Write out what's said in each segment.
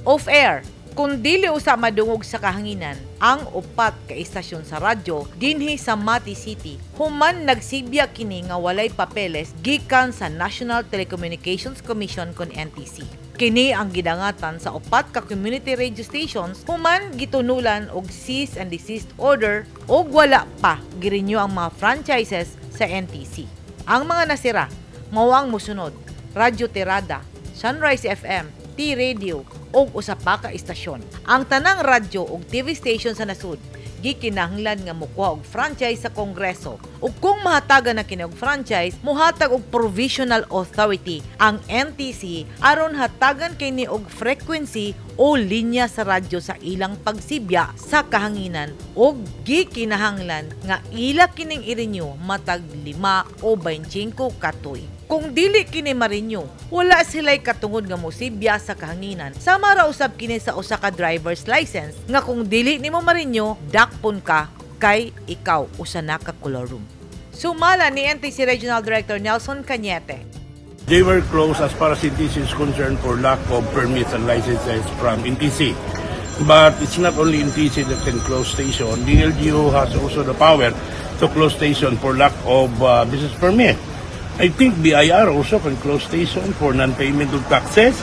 Off-air, kung dili usa madungog sa kahanginan ang upat ka istasyon sa radyo dinhi sa Mati City human nagsibya kini nga walay papeles gikan sa National Telecommunications Commission kon NTC. Kini ang gidangatan sa upat ka community radio stations human gitunulan og cease and desist order og wala pa girenew ang mga franchises sa NTC. Ang mga nasira mao ang mosunod: Radyo Tirada, Sunrise FM, T-Radio ug usa pa ka istasyon. Ang tanang radyo ug TV station sa nasud gikinahanglan nga mokuha og franchise sa Kongreso. Ug kung mahatagan na kini og franchise, mohatag og provisional authority ang NTC aron hatagan kini og frequency o linya sa radyo sa ilang pagsibya sa kahanginan ug gikinahanglan nga ila kining i-renew matag 5 o 25 ka tuig. Kung dili kini ma-renew, wala sila'y katungod nga mosibya sa kahanginan. Sama ra usab kini sa usa ka driver's license nga kung dili nimo ma-renew, dakpon ka kay ikaw usa na ka colorum. Sumala ni NTC Regional Director Nelson Cañete, They were closed as far as NTC is concerned for lack of permits and licenses from NTC. But it's not only NTC that can close station. The LGU has also the power to close station for lack of business permit. I think BIR also can close station for non-payment of taxes.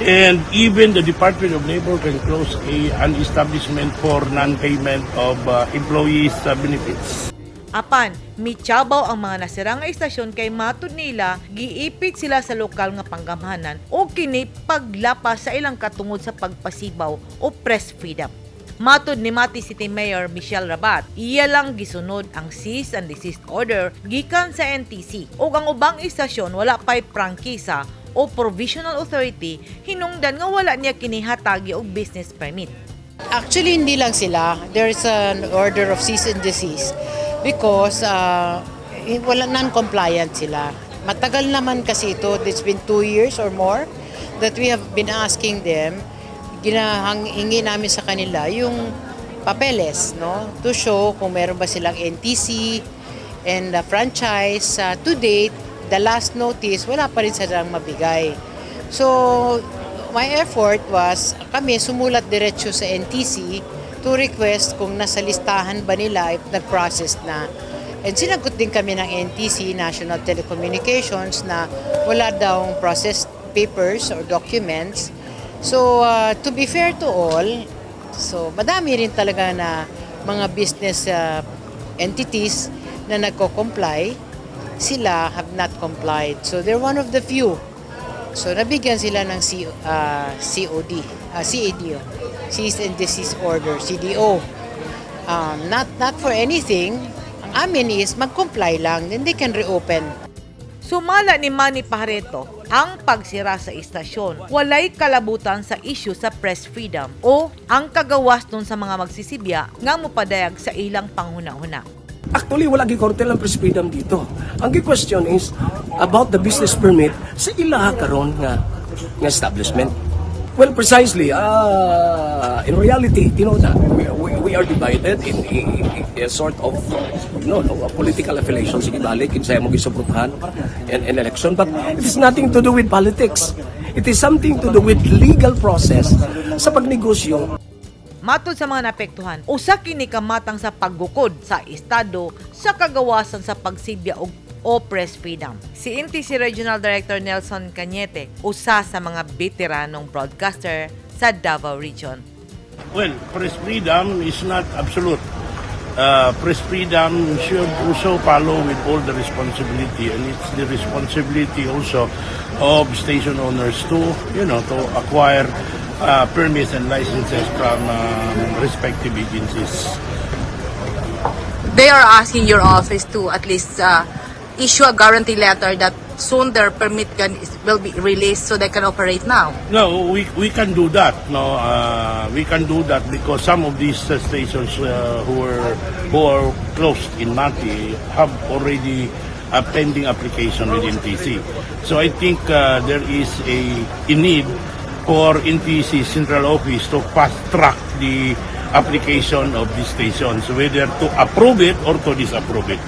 And even the Department of Labor can close an establishment for non-payment of employees' benefits. Apan, michabaw ang mga nasira nga istasyon kay matud nila giipit sila sa lokal nga panggamhanan o kini paglapas sa ilang katungod sa pagpasibaw o press freedom. Matud ni Mati City Mayor Michelle Rabat, iya lang gisunod ang cease and desist order gikan sa NTC ug ang ubang istasyon wala pay prangkisa o provisional authority hinungdan nga wala niya kinihatagi og business permit. Actually, hindi lang sila. There's an order of cease and desist because wala, non-compliant sila. Matagal naman kasi ito. It's been 2 years or more that we have been asking them. Ginahingi namin sa kanila yung papeles, no? To show kung meron ba silang NTC and the franchise. To date, the last notice, wala pa rin silang mabigay. So, my effort was, kami sumulat diretso sa NTC to request kung nasa listahan ba nila, if nag-process na. And sinagot din kami ng NTC, National Telecommunications, na wala daw processed papers or documents. So, to be fair to all, so madami rin talaga na mga business entities na nagko-comply, sila have not complied. So, they're one of the few. So nabigyan sila ng COD, CADO, Cease and Desist Order, CDO. Not for anything, ang amin is mag-comply lang, then they can reopen. Sumala ni Manny Pajareto, ang pagsira sa istasyon walay kalabutan sa issue sa press freedom o ang kagawas nun sa mga magsisibya nga mopadayag sa ilang panghuna-huna. Actually, wala gikurtel ang press freedom dito. Ang question is about the business permit sa ilaha karon nga establishment. Well, precisely, in reality, tinuod na, we are divided in a sort of no, a political affiliation. Sige, balik, kinsay mo gisuportahan in election. But it is nothing to do with politics. It is something to do with legal process sa pagnegosyo. Matod sa mga naapektuhan, usa kini kamatang sa paggukod sa estado sa kagawasan sa pagsibya og o press freedom. Si NTC Regional Director Nelson Cañete, usa sa mga veteranong broadcaster sa Davao Region. Well, press freedom is not absolute. Press freedom should also follow with all the responsibility, and it's the responsibility also of station owners to acquire permits and licenses from respective agencies. They are asking your office to at least issue a guarantee letter that soon their permit will be released so they can operate now. No, we can do that. No, we can do that because some of these stations who are closed in Mati have already a pending application with NTC. So I think there is a need for NTC Central Office to fast track the application of these stations, whether to approve it or to disapprove it.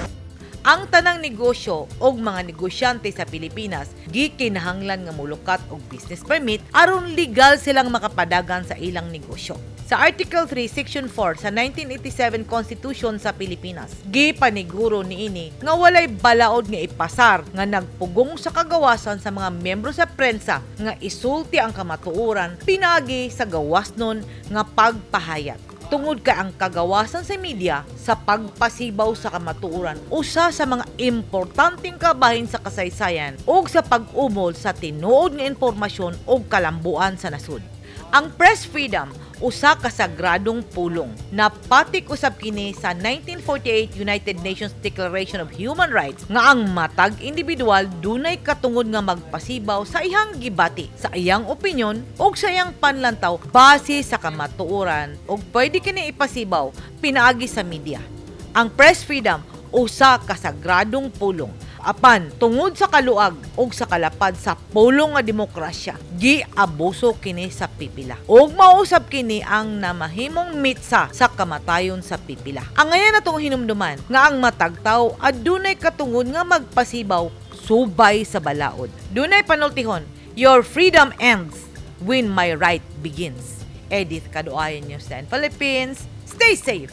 Ang tanang negosyo og mga negosyante sa Pilipinas gikinahanglan nga molukat og business permit aron legal silang makapadagan sa ilang negosyo. Sa Article 3, Section 4 sa 1987 Constitution sa Pilipinas, gipaniguro niini nga walay balaod nga ipasar nga nagpugong sa kagawasan sa mga miyembro sa prensa nga isulti ang kamatuoran pinaagi sa gawasnon nga pagpahayag, tungod kay ang kagawasan sa media sa pagpasibaw sa kamatuoran usa sa mga importanteng kabahin sa kasaysayan ug sa pag-umol sa tinuod nga impormasyon ug kalambuan sa nasud. Ang press freedom, usa ka sagradong pulong. Napatik usab kini sa 1948 United Nations Declaration of Human Rights nga ang matag individual dunay katungod nga magpasibaw sa iyang gibati, sa iyang opinyon ug sa iyang panlantaw base sa kamatuoran, ug pwede kini ipasibaw pinaagi sa media. Ang press freedom, usa ka sagradong pulong. Apan tungod sa kaluag ug sa kalapad sa pulong nga demokrasya, giabuso kini sa pipila. Ug mausab kini ang namahimong mitsa sa kamatayon sa pipila. Angayan natong hinumduman nga ang matag tawo adunay katungod nga magpasibaw subay sa balaod. Dunay panultihon, "Your freedom ends when my right begins." Edith Kaduayan, News 10 Philippines. Stay safe.